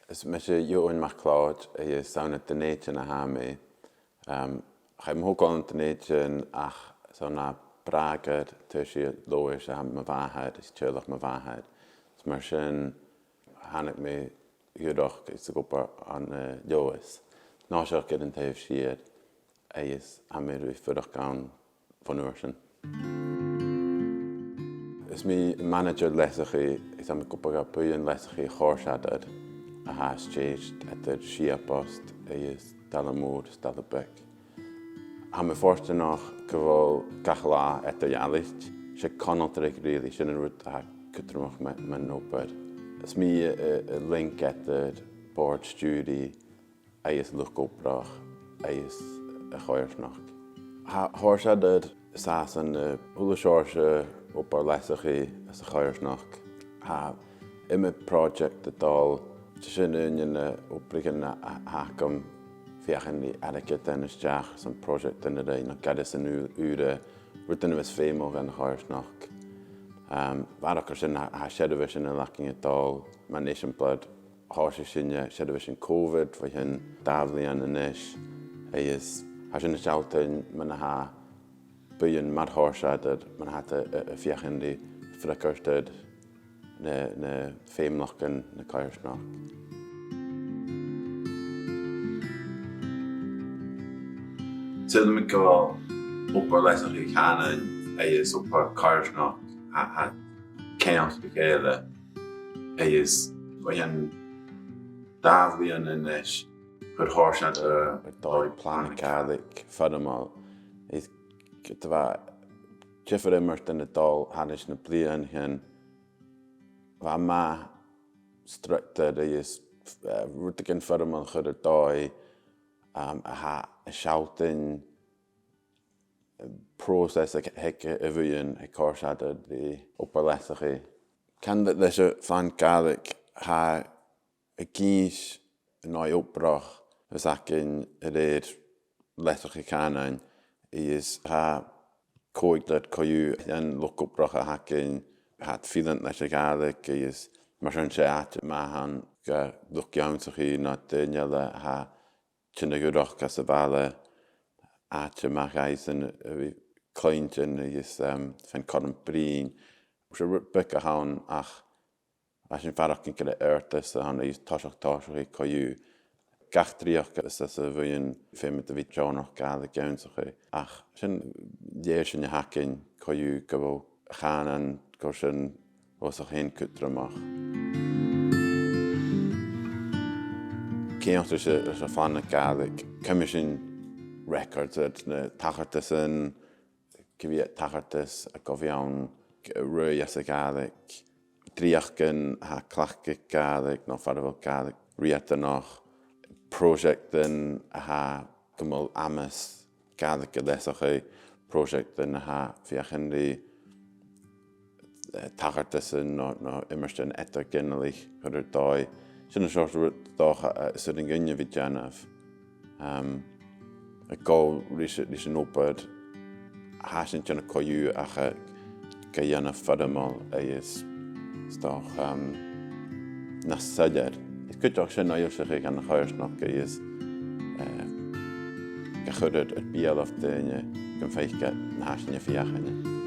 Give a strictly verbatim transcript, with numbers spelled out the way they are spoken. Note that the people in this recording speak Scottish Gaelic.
Is mise Eòghann MacLeòid agus 's ann à Dùn Èideann a tha mi. Um, chaidh mo thogail ann an Dùn Èideann ach 's ann à Bràgar, taobh siar Leòdhais, a tha mo mhàthair, is teaghlach mo mhàthar. Is mar sin thàinig mi a dh'fhuireach is a dh'obair ann an, eh, Leòdhas. An toiseach air an taobh siar agus tha mi air a bhith a' fuireach ann bhon uair sin. Is mi manaidsear leasachaidh, is tha mi ag obair dha buidheann leasachaidh a' Chòrsair, a tha stèidhichte eadar Siabost agus Dail Mòr is Dail Beag. Tha mi fortanach gu bheil gach latha eadar-dhealaichte. 'S e conaltradh really, sin an rud a tha cudromach mu, mun obair. Is mi a', a', a' link eadar bòrd stiùiridh agus luchd-obrach agus a' choimhearsnachd. Tha Còrsair an sàs ann an, eh, a h-uile seòrsa obair leasachaidh sa choimhearsnachd. Tha iomadh project a' dol, 's e sin aon de na h-obraichean a, a th' agam, feuchainn ri airgead a dhèanamh a-steach airson project no dhà, no goireasan ù-, ùra, rudan a bhios feumail dhan a' choimhearsnachd. Um, a bharrachd air sin, tha, tha seirbheisean eile againn a' dol, mar eisimpleir, thòisich sinne seirbheisean Covid bho chionn dà bhliadhna a-nis, agus tha sin a' sealltainn mar a tha buidheann mar Chòrsair, mar a tha iad a', a', a' feuchainn ri freagairt air na, na feumalachdan na coimhearsnachd. Saoilidh mi gu bheil obair leasachaidh chànain agus obair coimhearsnachd, tha, tha ceangailte ri chèile, agus bho chionn dà bhliadhna a-nis chuir Còrsair air dòigh plana Gàidhlig foirmeil. Is ged a bha diofar iomairtean a' dol thairis na bliadhnaichean, bha e math structar agus, eh, rudeigin foirmeil a chur air dòigh, um, a tha a' sealltainn, eh, process aig, aig a' bhuidheann, aig Còrsair ri obair leasachaidh. Ceangailte leis a' phlan Gàidhlig, tha e ag innse an dòigh-obrach a bhios againn a rèir leasachaidh chànain, is tha còignear co-dhiù, an luchd-obrach a th' againn, tha iad fileanta leis a' Ghàidhlig, agus mar sin 's e àite math a th' ann do luchd-ionnsachaidh no daoine eile a tha a' tighinn a dh'fhuireach às a' bhaile, àite math dhaibhsan a bhith a' cluinntinn agus, um, faighinn cothrom bruidhinn. Is e rud beag a th' ann ach tha sinn a' faireachdainn gur e adhartas a th' ann agus toiseach tòiseachaidh co-dhiù. Gach dreuchd às, às a' bhuidheann, feumaidh tu a bhith deònach Gàidhlig ionnsachadh. Ach sin, leugh sinn a th' againn co-dhiù gu bheil a' chànan, gu bheil sin uabhasach fhèin cudromach. Ceangailte ris a', ris a' phlan Gàidhlig, cumaidh sinn records air na tachartasan, gu bheil tachartas a' gabhail ann, ruith às a' Ghàidhlig, dreuchdan a tha a' cleachdadh Gàidhlig no far a bheil Gàidhlig riatanach, pròiseactan a tha gu math amas Gàidhlig a leasachadh, pròiseactan a tha a' feuchainn ri, eh, tachartasan no, no iomairtean eadar-ginealaich a chur air dòigh. Sin an seòrsa rud, 's dòcha, eh, as urrainn dhuinne a bhith a' dèanamh. Um, a' gabhail ris, ris an obair a tha sinn a' dèanamh co-dhiù ach a, ga dhèanamh foirmeil agus 's dòcha, um, nas soilleire. Is cuideachd sin fhoillseachadh dhan a' choimhearsnachd agus, eh, ga chur air, air beulaibh dhaoine gum faic iad na tha sinn a' feuchainn.